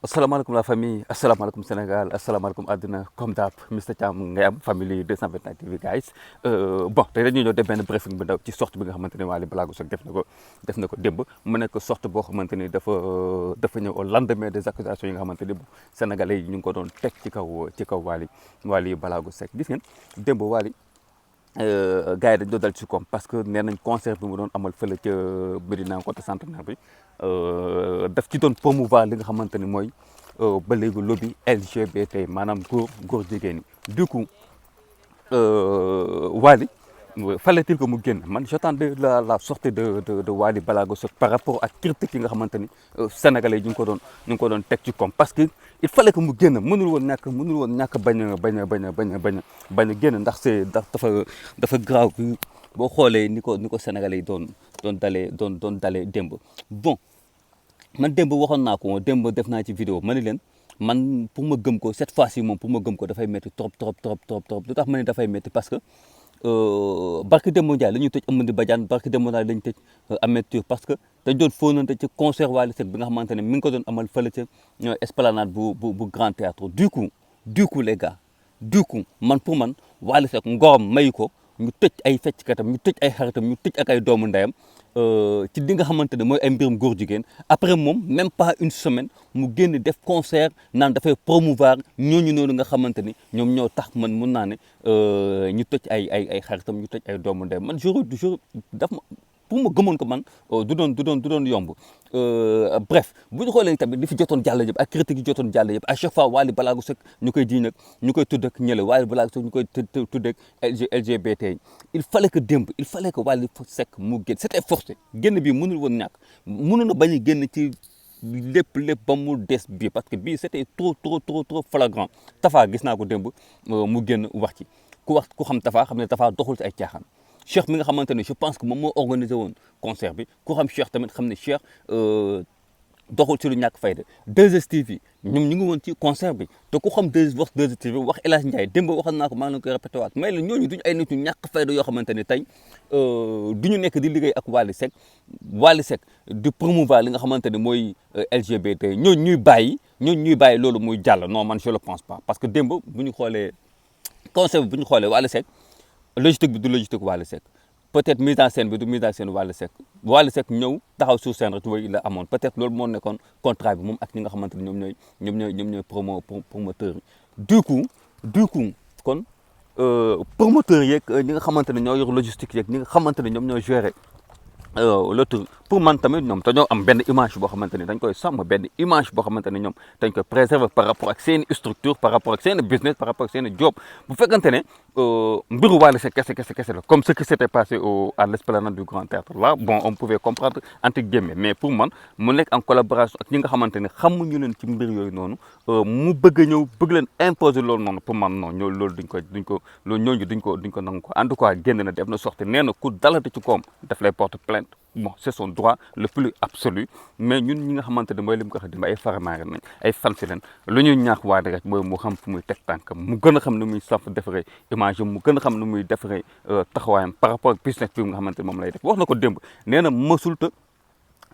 asalaamaaleykum la famille asalaamaaleykum Sénégal asalaamaaleykum àdduna comme d'hab Mr Thiam ngay am famille 221 TV guys bon tey dañuy ñëw def benn briefing bu ndaw ci sortie bi nga xamante ne Wally Ballago Seck def na ko démb mu nekk sortie boo xamante ni dafa ñëw au lendemain des accusations yi nga xamante ni sénégalais yi ñu ngi ko doon teg ci kaw Wally Ballago Seck gis ngeen démb Wally gars yi dañ doon dal ci koom parce que nee nañ concert bi mu doon amal fële ca Médina côté centenaire bi daf ci doon promouvoir li nga xamante ni mooy ba léegi lobby LGBT maanaam góor jigéen ñi du coup Wally fallait-il que mu génn man j'attendais la sortie de Wally Ballago Seck par rapport ak critique yi nga xamante ni sénégalais yi ñu ngi ko doon teg ci koom parce que il fallait que mu génn mënul woon ñàkk bañ a génn ndax dafa grave boo xoolee ni ko sénégalais yi doon dalee démb bon man démb waxoon naa ko démb def naa ci vidéo ma ne leen man pour ma gëm ko cette fois-ci moom pour ma gëm ko dafay métti trop lu tax ma ne dafay métti parce que barki Demba Ndiaye la ñuy tëj Amady Badiane barki Demba Ndiaye la ñu tëj Ameth Tour parce que dañ doon fóonante ci concert Wally Seck bi nga xamante ne mi ngi ko doon amal fële ca esplanade bu Grand Théâtre du coup les gars man pour man Wally Seck ngorom mayu ko ñu tëj ay fecckatam ñu tëj ay xaritam ñu tëj ak ay doomu ndeyam ci li nga xamante ne mooy ay mbirum góor jigéen après moom même pas une semaine mu génn def concert naan dafay promouvoir ñooñu noonu nga xamante ni ñoom ñoo tax man mun naa ne ñu tëj ay xaritam ñu tëj ay doomu ndeyam man jour daf ma pour ma gëmoon ko man du doon yomb bref bu ñu xoolee tamit li fi jotoon jàll yëpp ak critique yi jotoon jàll yëpp à chaque fois Wally Ballago Seck ñu koy diin ak ñu koy tudd ak ñële Wally Ballago Seck ñu koy tudd ak LGBT yi il fallait que Wally Seck mu génn c'était forcé génn bii mënul woon ñàkk mënoon na bañ a génn ci lépp ba mu des bii parce que bii c'était trop flagrant Tafa gis naa ko démb mu génn wax ci ku xam Tafa xam ne Tafa doxul ci ay caaxaan Cheikh mi nga xamante ne je pense que moom moo organisé woon concert bi ku xam Cheikh tamit xam ne Cheikh doxul ci lu ñàkk fayda 2STV ñoom ñu ngi woon ci concert bi te ku xam 2STV wax El Hadj Ndiaye démb waxoon naa ko maa ngi leen koy répété waat mais la ñooñu duñu ay nit ñu ñàkk fayda yoo xamante ne tey du ñu nekk di liggéey ak Wally Seck di promouvoir li nga xamante ne mooy LGBT ñooñu ñuy bàyyi loolu muy jàll non man je le pense pas parce que démb bu ñu xoolee concert bi bu ñu xoolee Wally Seck logistique bi du logistique Wally Seck peut-être mise en scène bi du mise en scène Wally Seck ñëw taxaw sur scène rek way la amoon peut-être loolu moo nekkoon contrat bi moom ak ñi nga xamante ne ñoom ñooy promoteur yi du coup kon promoteur yeeg ñi nga xamante ne ñoo yor logistique yeeg ñi nga xamante ne ñoom ñoo gérer le tour pour man tamit ñoom dañoo am benn image boo xamante ni dañ koy sàmm benn image boo xamante ne ñoom dañ koy préserver par rapport ak seen structure par rapport ak seen business par rapport ak seen job bu fekkante ne mbiru Wally Seck kese la comme ce qui s'était passé à l'esplanade du Grand Théâtre là bon on pouvait comprendre entre guillemets mais pour man mu nekk en collaboration ak ñi nga xamante ne xamuñu leen ci mbir yooyu noonu mu bëgg leen imposer loolu noonu pour man non loolu duñ ko nangu ko en tout cas génn na def na sorti nee na ku dalati ci koom daf lay porter plainte bon c'est son droit le plus absolu mais ñun ñi nga xamante ne mooy li mu ko wax ay faramaare nañ ay fansi leen lu ñuy ñaax Wally rek mooy mu xam fu muy teg tànkam mu gën a xam nu muy defaree image mu gën a xam nu muy defaree taxawaayam par rapport ak business bi nga xamante ne moom lay def wax na ko démb nee na mësul ta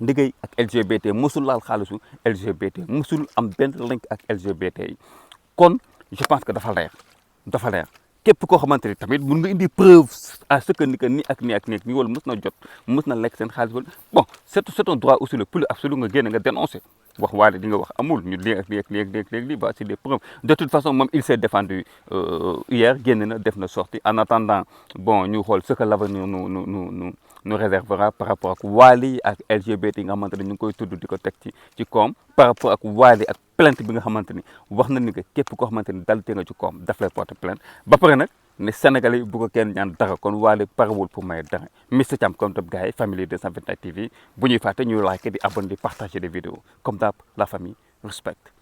liggéey ak LGBT mësul laal xaalisu LGBT mësul am benn link ak LGBT yi kon je pense que dafa leer képp koo xamante ni tamit mun nga indi preuve à ce que ni que nii ak nii wala mës na lekk seen xaalis wala bon c'est un droit aussi le plus absolu nga génn nga dénoncer wax Wally di nga wax amul ñu lii ak lii ba c'est des preuves de toute façon moom il s'est défendu hier génn na def na sortie en attendant bon ñu xool ce que l'avenir nous réservera par rapport ak Wally ak LGBT yi nga xamante ne ñu ngi koy tudd di ko teg ci koom par rapport ak Wally ak plainte bi nga xamante ni wax na ni que képp koo xamante ni dal te nga ci koom daf lay porter plainte ba pare nag ne Sénégalais yi bu ko kenn ñaan dara kon Wally parewul pour may dara Mr Thiam comme dab gars yi famille 221 TV bu ñuy fàtte ñuy like di abonné di partager des vidéos comme d'hab la famille respecte